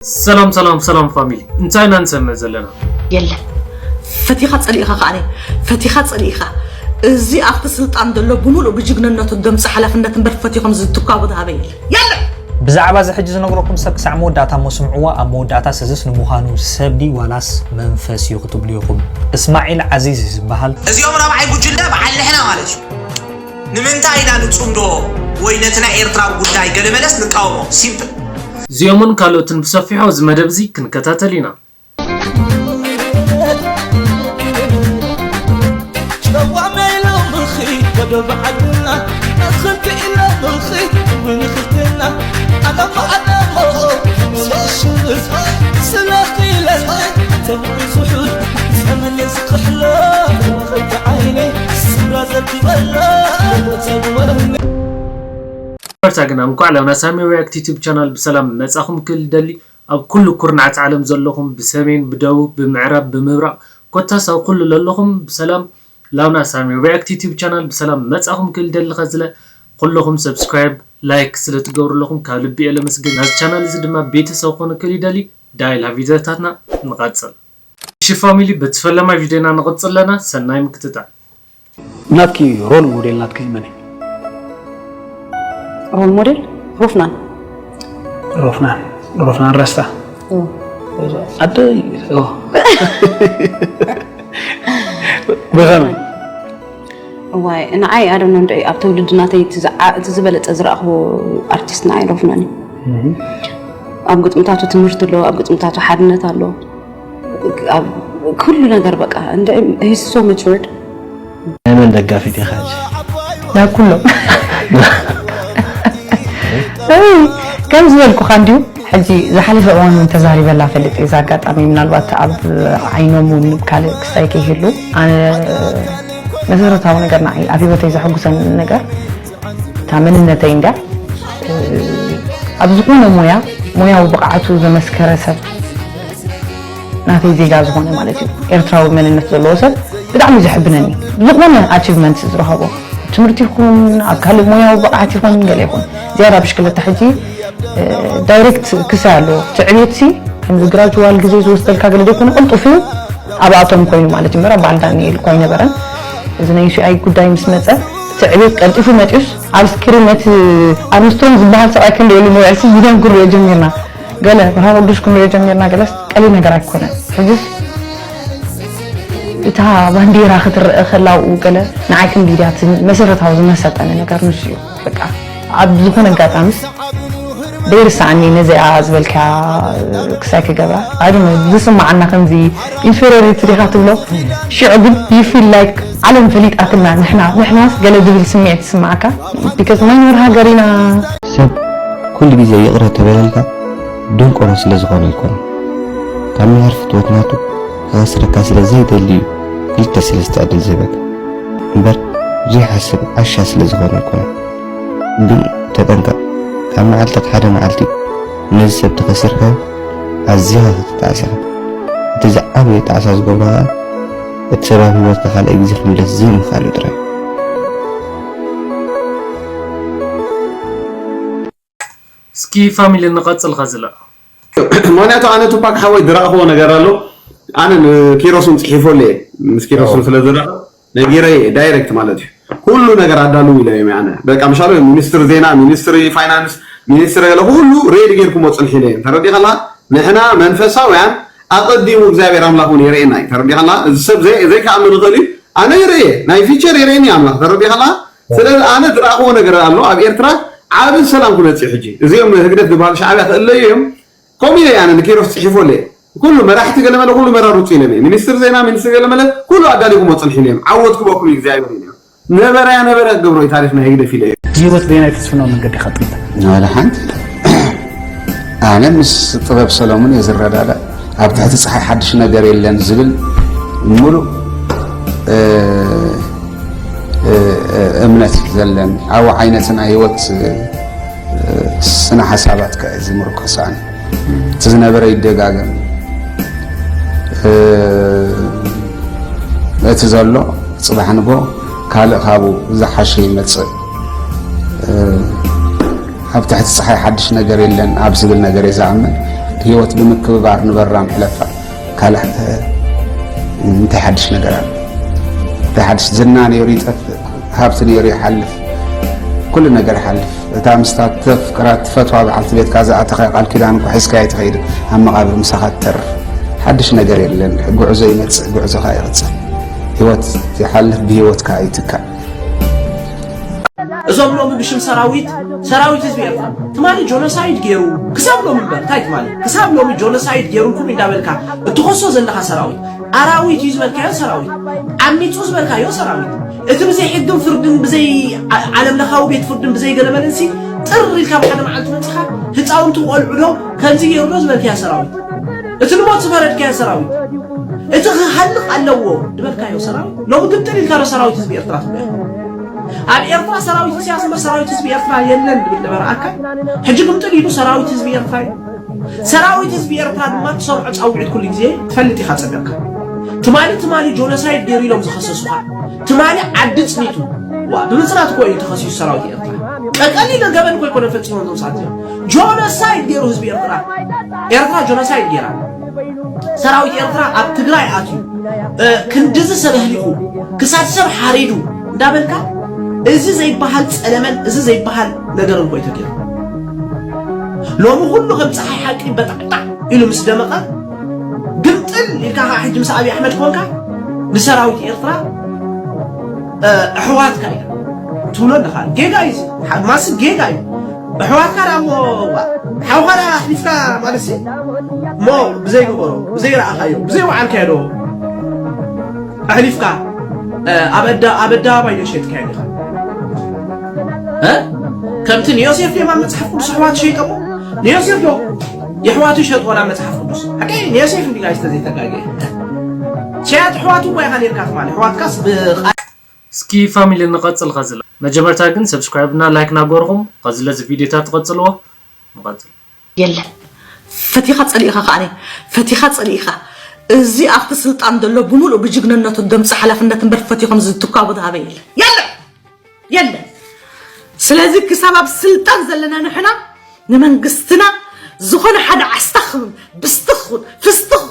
ሰላም ሰላም ሰላም ፋሚሊ፣ እንታይ ኢና ንሰምዕ ዘለና? የለን። ፈቲኻ ጸሊእኻ ከኣነ ፈቲኻ ጸሊእኻ። እዚ ኣብቲ ስልጣን ዘሎ ብምሉእ ብጅግንነቱ ገምፂ ሓላፍነት እምበር ፈቲኹም ዝትኳቡ ዝሃበ የለን። የለን። ብዛዕባ እዚ ሕጂ ዝነግረኩም ሰብ ክሳዕ መወዳእታ እሞ ስምዕዎ። ኣብ መወዳእታ ሰዝስ ንምዃኑ ሰብ ድዩ ዋላስ መንፈስ እዩ ክትብሉ ኢኹም። እስማዒል ዓዚዝ እዩ ዝበሃል። እዚኦም ራብዓይ ጉጅለ በዓል ንሕና ማለት እዩ። ንምንታይ ኢና ንጽምዶ ወይ ነቲ ናይ ኤርትራ ጉዳይ ገለ መለስ ንቃወሞ? ሲምፕል። እዚኦምን ካልኦትን ብሰፊሖ እዚ መደብ እዚ ክንከታተል ኢና። ጨዋመይ ሎምኺ ወደ በዓልና ኣኽንቲ ኢሎምኺ እውን ኽልቴና ኣዳሞ ኣዳሞ ሰሽብስ ስለኺ ኢለን ተብኡ ዝሑል ዘመን ዝክሕሎ ወኽልቲ ዓይነይ ስራ ዘርጊበላ ተብወኒ ይቅርታ ግና እንኳዕ ላብና ሳሚ ሪያክት ዩቲዩብ ቻናል ብሰላም መጻኹም ክል ደሊ። ኣብ ኩሉ ኩርናዓት ዓለም ዘለኹም ብሰሜን ብደቡብ ብምዕራብ ብምብራቕ ኮታስ ኣብ ኩሉ ለለኹም ብሰላም ላብና ሳሚ ሪያክት ዩቲዩብ ቻናል ብሰላም መጻኹም ክል ደሊ። ኸዝለ ኩለኹም ሰብስክራይብ ላይክ ስለ ትገብሩ ኣለኹም ካብ ልቢ እየ ለመስግን። ናዚ ቻናል እዚ ድማ ቤተሰብ ኾኑ ክል ይደሊ። ዳይ ላ ቪዲዮታትና ንቐጽል። እሺ ፋሚሊ በቲ ፈለማይ ቪዲዮና ንቐጽል ኣለና። ሰናይ ምክትታል። ናትኪ ሮል ሞዴል ናትኪ መን እዩ? ሮል ሞዴል ሮፍናን ሮፍናን ሮፍናን ረስታ ኣደ ብኸመይ ዋይ ንዓይ ኣደኖ እንደ ኣብ ትውልዲ ናተይ እቲ ዝበለፀ ዝረእኽዎ ኣርቲስት ንዓይ ሮፍናን እዩ ኣብ ግጥምታቱ ትምህርቲ ኣሎ ኣብ ግጥምታቱ ሓድነት ኣሎ ኩሉ ነገር በቃ እንደ he's so matured ናይ መን ደጋፊት ኢኻ ሕጂ? ናይ ኩሎም ከም ዝበልኩኻ እንዲዩ ሕጂ ዝሓለፈ እዋን እውን ተዛሪበላ ፈልጥ እዛ ኣጋጣሚ ምናልባት ኣብ ዓይኖም እውን ካልእ ክስታይ ከይህሉ ኣነ መሰረታዊ ነገር ንዓይ ኣብ ህይወተይ ዘሐጉሰኒ ነገር እታ መንነተይ እንድያ ኣብ ዝኾነ ሞያ ሞያዊ ብቕዓቱ ዘመስከረ ሰብ ናተይ ዜጋ ዝኾነ ማለት እዩ ኤርትራዊ መንነት ዘለዎ ሰብ ብጣዕሚ ዘሕብነኒ ዝኾነ ኣቺቭመንት ዝረኸቦ ትምህርቲ ይኹን ኣብ ካልእ ሞያዊ ብቕዓት ይኹን ገለ ይኹን ዝያዳ ብሽክለታ ሕጂ ዳይሬክት ክሳይ ኣለዎ እቲ ዕብየት ሲ ከምዚ ግራጅዋል ግዜ ዝወስደልካ ገለ ዘይኮነ ቅልጡፍ እዩ ኣብኣቶም ኮይኑ ማለት እዩ እምበር ኣብ በዓል ዳንኤል እኳ ኣይነበረን እዚ ናይ ዩሲኣይ ጉዳይ ምስ መፀ እቲ ዕብየት ቀልጢፉ መፂኡስ ኣብ ስክሪን ነቲ ኣርምስትሮንግ ዝበሃል ሰብኣይ ክንሪኤሉ ንውዕል ሲ ቪድዮን ክንሪኦ ጀሚርና ገለ መጽሓፍ ቅዱስ ክንሪኦ ጀሚርና ገለስ ቀሊል ነገር ኣይኮነን ሕጅስ እታ ባንዴራ ክትረአ ከላ ኣብኡ ገለ ንዓይ ከም ሊድያ እቲ መሰረታዊ ዝመሰጠኒ ነገር ንሱ እዩ በቃ ኣብ ዝኾነ ኣጋጣምስ ደይርሳዓኒ ነዚኣ ዝበልካ ክሳይ ክገብራ ኣይ ዝስማዓና ከምዚ ኢንፌሪዮሪቲ ዲኻ ትብሎ ሽዑ ግን you feel like ዓለም ፈሊጣትና ንሕና ንሕናስ ገለ ዝብል ስምዒት ይስማዓካ because መኖር ሃገር ኢና ሰብ ኩሉ ግዜ ይቕረ ተበለልካ ድንቆሮ ስለ ዝኾነ ኣይኮነን ካብ ምሕር ፍትወት ናቱ ክኸስረካ ስለ ዘይደሊ እዩ ክልተ ሰለስተ ዕድል ዝህበካ እምበር ዘይሓስብ ዓሻ ስለ ዝኾነ ኣይኮነን ግን ተጠንቀቕ ካብ መዓልታት ሓደ መዓልቲ ነዚ ሰብ ተኸሲርካዮ ኣዚኻ ክትጣዕስ ኢኻ እቲ ዝዓበየ ጣዕሳ ዝገብሮ ኸኣ እቲ ሰብ ኣብ ህይወትካ ካልኣይ ግዜ ክምለስ ዘይምኽኣሉ ጥራይ እዩ። እስኪ ፋሚሊ ንቐጽል ኸዝላ ምክንያቱ ኣነ ቱፓክ ሓወይ ዝረኣኽዎ ነገር ኣሎ ኣነ ንኪሮስን ፅሒፎለ እየ ምስ ኪሮስን ስለ ዝረኣኹ ነጊረ እየ ዳይሬክት ማለት እዩ ኩሉ ነገር ኣዳልው ኢለ እዮም ኣነ በቃ ምሻሎ ሚኒስትሪ ዜና ሚኒስትሪ ፋይናንስ ሚኒስትሪ ገለ ኩሉ ሬዲ ጌርኩሞ ፅንሕ ኢለ እዮም ተረዲኻ ኣለኻ ንሕና መንፈሳውያን ኣቐዲሙ እግዚኣብሔር ኣምላኽ እውን የርእየና እዩ ተረዲኻ ኣለኻ እዚ ሰብ ዘይከኣምን ይኽእል እዩ ኣነ ይርእየ ናይ ፊቸር የርእየኒ ኣምላኽ ተረዲኻ ኣለኻ ስለዚ ኣነ ዝረኣኽዎ ነገር ኣሎ ኣብ ኤርትራ ዓቢ ሰላም ክመጽእ ሕጂ እዚኦም ህግደፍ ዝበሃሉ ሻዕብያ ክእለዩ እዮም ከምኡ ኢለ ኣነ ንኪሮስ ጽሒፎለ ኩሉ መራሕቲ ገለመለ ኩሉ መራርጹ ኢለኒ ሚኒስትር ዜና ሚኒስትር ገለመለ ኩሉ ኣዳሊኹም ወጽንሕ ኢለ ዓወት ክበኩም እዩ እግዚኣብሔር ኢለ ነበረ ያ ነበረ ክገብሮ እዩ ታሪኽ ናይ ህግደፍ ኢለ ህይወት በየናይ ተስፍነው መንገዲ ከጥምታ ናለ ሓንቲ ኣነ ምስ ጥበብ ሰሎሙን እየ ዝረዳዳእ ኣብ ትሕቲ ፀሓይ ሓድሽ ነገር የለን ዝብል ሙሉእ እምነት ዘለኒ ኣብኡ ዓይነት ናይ ህይወት ስነ ሓሳባት ከ ዝምርኮስ ኣነ እቲ ዝነበረ ይደጋገም እቲ ዘሎ ፅባሕ ንጎ ካልእ ካብኡ ዝሓሸ ይመፅእ ኣብ ትሕቲ ፀሓይ ሓድሽ ነገር የለን ኣብ ዝብል ነገር እየ ዝኣምን ህይወት ብምክብባር ንበራ ንሕለፋ። ካልእ እንታይ ሓድሽ ነገር ኣሎ? እንታይ ሓድሽ ዝና ነይሩ ይጠፍእ፣ ሃብቲ ነይሩ ይሓልፍ፣ ኩሉ ነገር ይሓልፍ። እታ ምስታ ተፍቅራ ትፈትዋ በዓልቲ ቤትካ ዝኣተኻዮ ቃል ኪዳን እኮ ሒዝካያ ኣይትኸይድን፣ ኣብ መቓብር ምሳኻ ትተርፍ። ሓድሽ ነገር የለን። ጉዕዞ ይመጽእ፣ ጉዕዞ ከኣ ይቕጽል። ህይወት ይሓልፍ፣ ብህይወት ከኣ ይትካእ። እዞም ሎሚ ብሽም ሰራዊት ሰራዊት ህዝቢ ኤርትራ ትማሊ ጆኖሳይድ ገይሩ ክሳብ ሎሚ እምበር እንታይ ትማሊ ክሳብ ሎሚ ጆኖሳይድ ገይሩልኩም እንዳበልካ እትኸሶ ዘለኻ ሰራዊት ኣራዊት እዩ ዝበልካዮ ሰራዊት ዓሚፁ ዝበልካዮ ሰራዊት እቲ ብዘይ ሕግን ፍርድን ብዘይ ዓለም ለኻዊ ቤት ፍርድን ብዘይ ገለመለሲ ጥር ኢልካ ብሓደ መዓልቲ መፅኻ ህፃውንቲ ቆልዑ ዶ ከምዚ ገይሩ ዶ ዝበልካዮ ሰራዊት እቲ ንሞት ዝፈረድካዮ ሰራዊት እቲ ክሃልቕ ኣለዎ ዝበልካዮ ሰራዊት ሎሚ ግምጥል ኢልካ ዶ ሰራዊት ህዝቢ ኤርትራ ትብሎ ኣብ ኤርትራ ሰራዊት ኢሳያስ እምበር ሰራዊት ህዝቢ ኤርትራ የለን ዝብል ነበረ ኣካል ሕጂ ግምጥል ኢሉ ሰራዊት ህዝቢ ኤርትራ እዩ። ሰራዊት ህዝቢ ኤርትራ ድማ ትሰምዖ ጻውዒት ኩሉ ግዜ ትፈልጥ ኢኻ ጸቢቕካ። ትማሊ ትማሊ ጆኖሳይድ ገይሩ ኢሎም ዝኸሰሱኻ ትማሊ ዓዲ ጽኒቱ ዋ ብምጽናት እኮ እዩ ተኸሲሱ ሰራዊት ኤርትራ። ቀቀሊለ ገበን እኮ ኣይኮነን ፈጺሞም እዞም ሰዓት እዚኦም። ጆኖሳይድ ገይሩ ህዝቢ ኤርትራ ኤርትራ ጆኖሳይድ ገይራ። ሰራዊት ኤርትራ ኣብ ትግራይ ኣትዩ ክንድዚ ሰብ ኣህሊኹ ክሳድ ሰብ ሓሪዱ እንዳበልካ እዚ ዘይበሃል ጸለመን እዚ ዘይበሃል ነገርን ኮይ ተገይሩ ሎሚ ኩሉ ከም ፀሓይ ሓቂ በጣዕጣዕ ኢሉ ምስ ደመቐ ግምጥል ኢልካ ከዓ ሕጂ ምስ ኣብይ ኣሕመድ ኮንካ ንሰራዊት ኤርትራ ኣሕዋትካ ኢኻ ትብሎ ኣለኻ ጌጋ እዩ ማስ ጌጋ እዩ ኣሕዋትካ ደኣ እሞ ሓውኻ ደኣ ኣሕሊፍካ ማለት ሲ እሞ ብዘይገበሮ ብዘይረኣኻዮ ብዘይወዓልካዮ ዶ ኣሕሊፍካ ኣብ ኣደባባይ ዶ ሸጥካዮ ኢኻ ከምቲ ንዮሴፍ ዶ ኣብ መፅሓፍ ቅዱስ ኣሕዋቱ ሸይጠሞ ንዮሴፍ ዶ የሕዋቱ ይሸጥዎ ናብ መፅሓፍ ቅዱስ ሓቀይ ንዮሴፍ እንዲ ጋይስ ተዘይተጋገ ሸያጥ ኣሕዋቱ እኳ ኢኻ ነርካ ትማሊ ኣሕዋትካስ ብቃል እስኪ ፋሚሊ ንቐጽል ኸዝለ መጀመርታ ግን ሰብስክራይብ እና ላይክ ናገርኹም ኸዝለ እዚ ቪዲዮታት ትቐጽልዎ ንቐጽል የለን ፈቲኻ ጸሊእኻ ከኣነ ፈቲኻ ጸሊእኻ እዚ ኣብቲ ስልጣን ዘሎ ብምሉእ ብጅግንነቱ ደምፂ ሓላፍነት እምበር ፈቲኹም ዝትኳቡ ዝሃበ የለን የለን የለን ስለዚ ክሳብ ኣብ ስልጣን ዘለና ንሕና ንመንግስትና ዝኾነ ሓደ ዓስታኽ ብስትኽ ፍስትኽ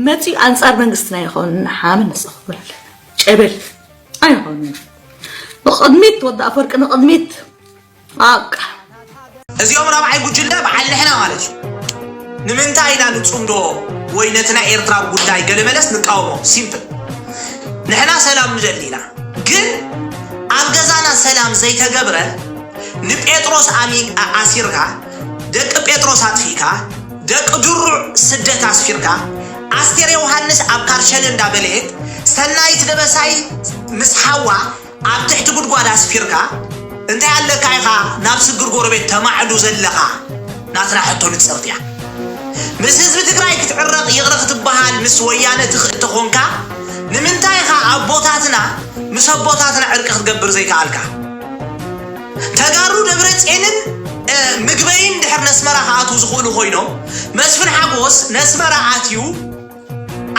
መፂኡ ኣንፃር መንግስትና ይኸውን ንሓምን ንፅኽብል ጨብል ኣይኾንን ንቕድሚት ወዲ ኣፈወርቂ ንቕድሚት ኣቃ እዚኦም ራብዓይ ጉጅለ በዓል ንሕና ማለት እዩ ንምንታይ ኢና ንፅምዶ ወይ ነቲ ናይ ኤርትራ ጉዳይ ገለመለስ ንቃወሞ ሲምፕል ንሕና ሰላም ንደሊ ኢና ግን ኣብ ገዛና ሰላም ዘይተገብረ ንጴጥሮስ ኣሚን ኣሲርካ ደቂ ጴጥሮስ ኣጥፊእካ ደቂ ድሩዕ ስደት ኣስፊርካ ኣስቴር ዮሃንስ ኣብ ካርሸለ እንዳበለየት ሰናይት ደበሳይ ምስ ሓዋ ኣብ ትሕቲ ጉድጓድ ኣስፊርካ እንታይ ኣለካ ኢኻ ናብ ስግር ጎረቤት ተማዕዱ ዘለኻ ናትና ሕቶ ንጽርት እያ ምስ ህዝቢ ትግራይ ክትዕረቕ ይቕረ ክትበሃል ምስ ወያነ ትኽእል ተኾንካ ንምንታይ ኢኻ ኣቦታትና ምስ ኣቦታትና ዕርቂ ክትገብር ዘይከኣልካ ተጋሩ ደብረጼንን ምግበይን ድሕር ነስመራ ክኣትዉ ዝኽእሉ ኮይኖም መስፍን ሓጎስ ነስመራ ኣትዩ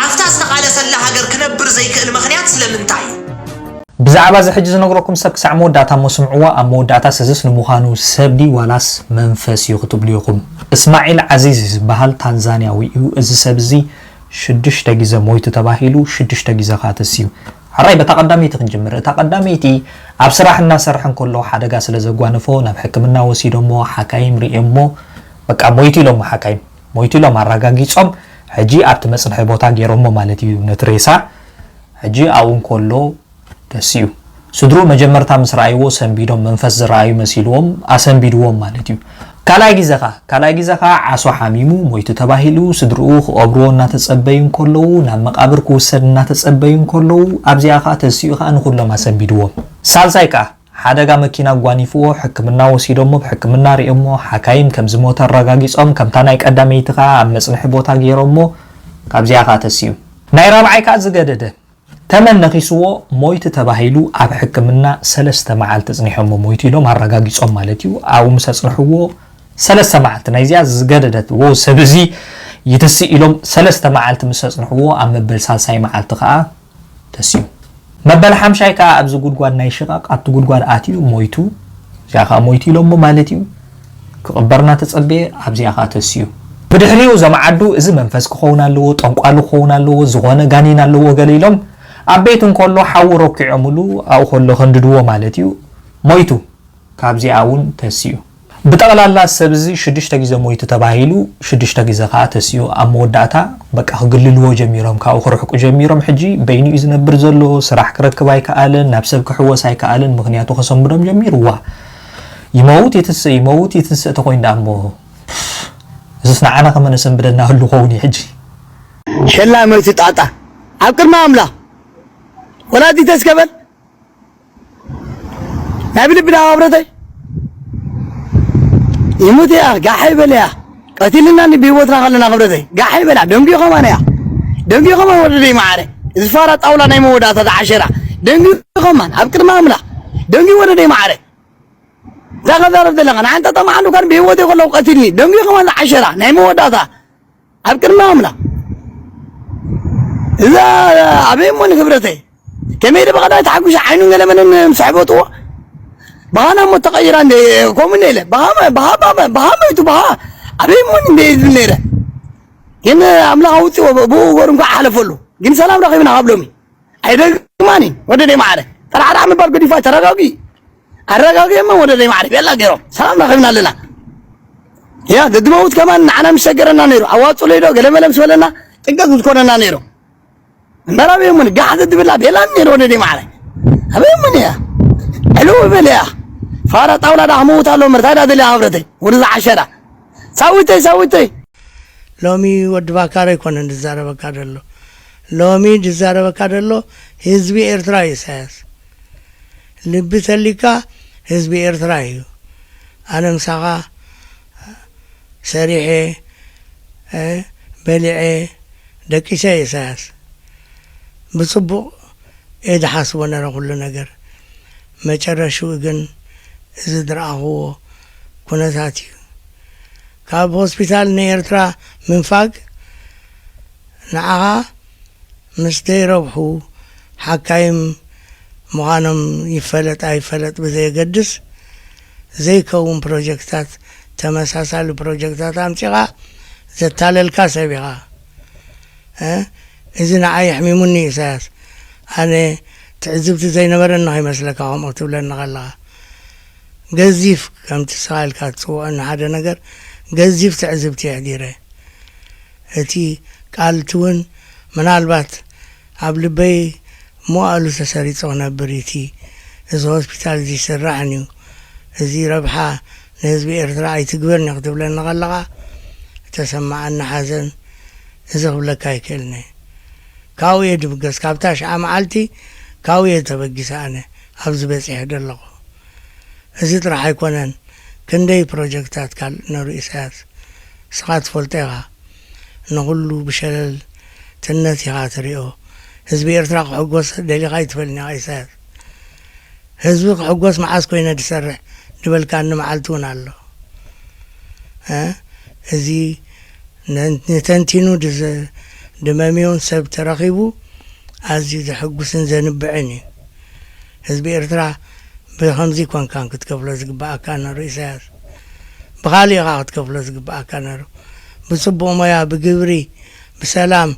ኣብታ ዝተቓለሰላ ሃገር ክነብር ዘይክእል ምኽንያት ስለምንታይ እዩ? ብዛዕባ እዚ ሕጂ ዝነግረኩም ሰብ ክሳዕ መወዳእታ እሞ ስምዕዋ ኣብ መወዳእታ ሰዝስ ንምዃኑ ሰብ ድዩ ዋላስ መንፈስ እዩ ክትብሉ ኢኹም እስማዒል ዓዚዝ ዝበሃል ታንዛንያዊ እዩ እዚ ሰብ እዚ ሽዱሽተ ግዘ ሞይቱ ተባሂሉ ሽዱሽተ ግዘ ከዓ ተሲኡ ሕራይ በታ ቀዳመይቲ ክንጅምር እታ ቀዳመይቲ ኣብ ስራሕ እናሰርሐ እንከሎ ሓደጋ ስለ ዘጓነፎ ናብ ሕክምና ወሲዶሞ ሓካይም ርእዮሞ በቃ ሞይቱ ኢሎሞ ሓካይም ሞይቱ ኢሎም ኣረጋጊፆም ሕጂ ኣብቲ መፅንሒ ቦታ ገይሮሞ ማለት እዩ ነቲ ሬሳ ሕጂ ኣብኡ እንከሎ ተሲኡ ስድርኡ መጀመርታ ምስ ረኣይዎ ሰንቢዶም መንፈስ ዝረኣዩ መሲልዎም ኣሰንቢድዎም ማለት እዩ ካልኣይ ግዘ ኸዓ ካልኣይ ግዘ ኸዓ ዓሶ ሓሚሙ ሞይቱ ተባሂሉ ስድርኡ ክቐብርዎ እናተፀበዩ እንከለዉ ናብ መቓብር ክውሰድ እናተፀበዩ እንከለዉ ኣብዚኣ ኸዓ ተሲኡ ኸዓ ንኹሎም ኣሰንቢድዎም ሳልሳይ ከኣ ሓደጋ መኪና ኣጓኒፍዎ ሕክምና ወሲዶሞ ብሕክምና ሪኦሞ ሓካይም ከም ዝሞተ ኣረጋጊጾም ከምታ ናይ ቀዳመይቲ ከኣ ኣብ መጽንሒ ቦታ ገይሮሞ ካብዚኣ ከኣ ተሲኡ። ናይ ራብዓይ ከኣ ዝገደደ ተመን ነኺስዎ ሞይቱ ተባሂሉ ኣብ ሕክምና ሰለስተ መዓልቲ ኣጽኒሖሞ ሞይቱ ኢሎም ኣረጋጊጾም ማለት እዩ ኣብኡ ምስ ኣጽንሕዎ ሰለስተ መዓልቲ ናይዚኣ ዝገደደት ዎ ሰብ እዚ ይትስእ ኢሎም ሰለስተ መዓልቲ ምስ ኣጽንሕዎ ኣብ መበል ሳልሳይ መዓልቲ ከኣ ተስዩ። መበል ሓምሻይ ከኣ ኣብዚ ጉድጓድ ናይ ሽቓቕ ኣብቲ ጉድጓድ ኣትዩ ሞይቱ። እዚኣ ከኣ ሞይቱ ኢሎሞ ማለት እዩ። ክቕበር እናተጸበየ ኣብዚኣ ከኣ ተስዩ። ብድሕሪኡ እዞም ዓዱ እዚ መንፈስ ክኸውን ኣለዎ፣ ጠንቋሊ ክኸውን ኣለዎ፣ ዝኾነ ጋኔን ኣለዎ ገለ ኢሎም ኣብ ቤት እንከሎ ሓዊ ረኪዖምሉ ኣብኡ ከሎ ከንድድዎ ማለት እዩ። ሞይቱ። ካብዚኣ እውን ተሲኡ። ብጠቕላላ ሰብ እዚ ሽዱሽተ ግዜ ሞይቱ ተባሂሉ፣ ሽዱሽተ ግዜ ከዓ ተሲኡ። ኣብ መወዳእታ በቃ ክግልልዎ ጀሚሮም፣ ካብኡ ክርሕቁ ጀሚሮም። ሕጂ በይኑ እዩ ዝነብር ዘሎ፣ ስራሕ ክረክብ ኣይከኣለን፣ ናብ ሰብ ክሕወስ ኣይከኣለን፣ ምኽንያቱ ከሰንብዶም ጀሚርዋ። ይመውት ይትንስእ፣ ይመውት ይትንስእ ተኮይኑ ደኣ እሞ እዚስ ንዓና ከመ ነሰንብደና ህሉ ኸውን እዩ ሕጂ። ሸላ መይቱ ጣጣ ኣብ ቅድሚ ኣምላኽ ወላዲተስ ከበል ናይ ብልቢ ዳ ክብረተይ ይሙት እያ ጋሓይ በል እያ ቀቲልናኒ ብህይወትና ከለና ክብረተይ ጋሓይ በላ ደንጉ ከማን እያ ደንጉ ከማን ወደደይ ማዓረ እዚ ፋራ ጣውላ ናይ መወዳእታ ዝዓሸራ ደንጉ ከማን ኣብ ቅድሚ ኣምላኽ ደንጉ ወደደይ ማዓረ እዛ ከዛረብ ዘለኻ ንዓንተ ጠማዓሉ ካን ብህይወት የኮለዉ ቀቲልኒ ደንጉ ከማን ዝዓሸራ ናይ መወዳእታ ኣብ ቅድሚ ኣምላኽ እዛ ኣበይ እሞ ንክብረተይ ከመይ ደ ብቐዳይ ተሓጉሻ ዓይኑን ገለመለን ምስ ኣሕበጥዎ ብሃና እሞ ተቐይራ እንደ ከምኡ እንደ ኢለ ብሃ መይቱ ብሃ ኣበይ እሞ እንደ ኢሉ ነይረ ግን ኣምላኽ ኣውፅዎ ብኡ ገሩ እንኳ ሓለፈሉ ግን ሰላም ረኺብና ካብ ሎሚ ኣይደግማን እዩ ወደደይ ማዕረ ጠራዕራዕ ምባል ገዲፋ ተረጋጊ ኣረጋጊ እሞ ወደደይ ማዕረ ቤላ ገይሮም ሰላም ረኺብና ኣለና ያ ደድመውት ከማን ንዓና ምስ ሸገረና ነይሩ ኣዋፅለይ ዶ ገለመለ ምስ በለና ጥንቀት ክትኮነና ነይሩ እምበር ኣበይ እሙን ጋሕ ዘድብላ ቤላን ነይሩ ወደደይ ማዕረ ኣበይ እሙን እያ ዕልው በል እያ ፋራ ጣውላ ዳ ክመውት ኣሎ እምበር ታይ ዳ ደልያ ክብረተይ ወደዛ ዓሸራ ሳዊተይ ሳዊተይ ሎሚ ወዲ ባካር ኣይኮነን ዝዛረበካ ዘሎ ሎሚ ዝዛረበካ ዘሎ ህዝቢ ኤርትራ እዩ ኢሳያስ ልቢ ተሊካ ህዝቢ ኤርትራ እዩ ኣነ ምሳኻ ሰሪሐ በሊዐ ደቂሰ ኢሳያስ ብፅቡቕ እየ ዝሓስቦ ነረ ኩሉ ነገር መጨረሽኡ ግን እዚ ዝረኣኽዎ ኩነታት እዩ ካብ ሆስፒታል ንኤርትራ ምንፋግ ንዓኻ ምስ ዘይረብሑ ሓካይም ምዃኖም ይፈለጥ ኣይፈለጥ ብዘየገድስ ዘይከውን ፕሮጀክትታት ተመሳሳሊ ፕሮጀክትታት ኣምፂኻ ዘታለልካ ሰብ ኢኻ እዚ ንዓይ ኣሕሚሙኒ ኢሳያስ ኣነ ትዕዝብቲ ዘይነበረኒ ከይመስለካ ከምኡ ክትብለኒ ከለኻ ገዚፍ ከምቲ ስኻ ኢልካ ትፅውዖኒ ሓደ ነገር ገዚፍ ትዕዝብቲ የሕዲረ እቲ ቃልቲ እውን ምናልባት ኣብ ልበይ መዋእሉ ተሰሪፁ ክነብር እቲ እዚ ሆስፒታል እዚ ይስራሕን እዩ እዚ ረብሓ ንህዝቢ ኤርትራ ኣይትግበርን እዩ ክትብለኒ ከለኻ እተሰማዓኒ ሓዘን እዚ ክብለካ ኣይክእልኒ ካብኡ እየ ድብገስ ካብታ ሽዓ መዓልቲ ካብኡ እየ ተበጊሰ ኣነ ኣብዚ በፂሐ ደለኹ እዚ ጥራሕ ኣይኮነን ክንደይ ፕሮጀክታት ካልእ ነሩ ኢሳያስ እስኻ ትፈልጦ ኢኻ ንኹሉ ብሸለልትነት ኢኻ ትሪኦ ህዝቢ ኤርትራ ክሕጎስ ደሊኻ ኣይትፈልኒ ኢኻ ኢሳያስ ህዝቢ ክሕጎስ መዓስ ኮይነ ድሰርሕ ድበልካኒ መዓልቲ እውን ኣሎ እዚ ንተንቲኑ ድመምዮን ሰብ ተረኺቡ ኣዝዩ ዘሐጉስን ዘንብዕን እዩ ህዝቢ ኤርትራ ብኸምዚ ኮንካን ክትከፍሎ ዝግብኣካ ነሩ ኢሳያስ ብኻሊእ ኢኻ ክትከፍሎ ዝግብኣካ ነሩ ብፅቡቕ ሞያ ብግብሪ ብሰላም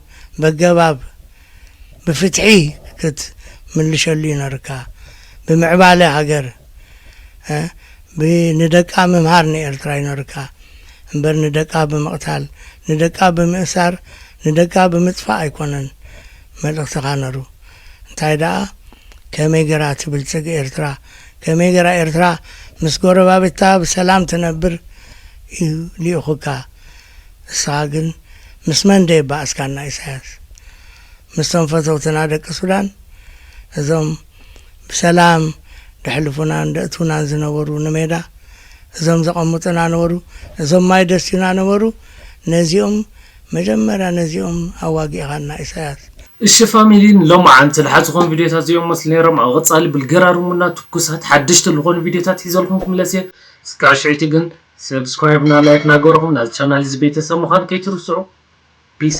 በገባብ ብፍትሒ ክትምልሸሉ ይኖርካ ብምዕባለ ሃገር ንደቃ ምምሃር ንኤርትራ ይኖርካ እምበር ንደቃ ብምቕታል ንደቃ ብምእሳር ንደቃ ብምጥፋእ ኣይኮነን መልእኽትኻ ነሩ እንታይ ደኣ ከመይ ገራ ትብልጽግ ኤርትራ ከመይ ገራ ኤርትራ ምስ ጎረባብታ ብሰላም ትነብር እዩ ልኢኹካ እስኻ ግን ምስ መን ዶ የባእስካና ኢሳያስ ምስቶም ፈተውትና ደቂ ሱዳን እዞም ብሰላም ደሕልፉናን ደእትውናን ዝነበሩ ንሜዳ እዞም ዘቐምጡና ነበሩ እዞም ማይ ደስዩና ነበሩ ነዚኦም መጀመርያ ነዚኦም ኣዋጊእኻና ኢሳያስ እሺ ፋሚሊ ንሎማዓንቲ ዝሓዝኹም ቪድዮታት እዚኦም መስሉ ነይሮም ኣብ ቐፃሊ ብልገራርሙና ትኩሳት ሓደሽቲ ዝኾኑ ቪድዮታት ሒዘልኩም ክምለስ እየ እስካብ ሽዕቲ ግን ሰብስክራይብ ና ላይክ ናገርኹም ናዚ ቻናል እዚ ቤተሰብ ምዃን ከይትርስዑ ፒስ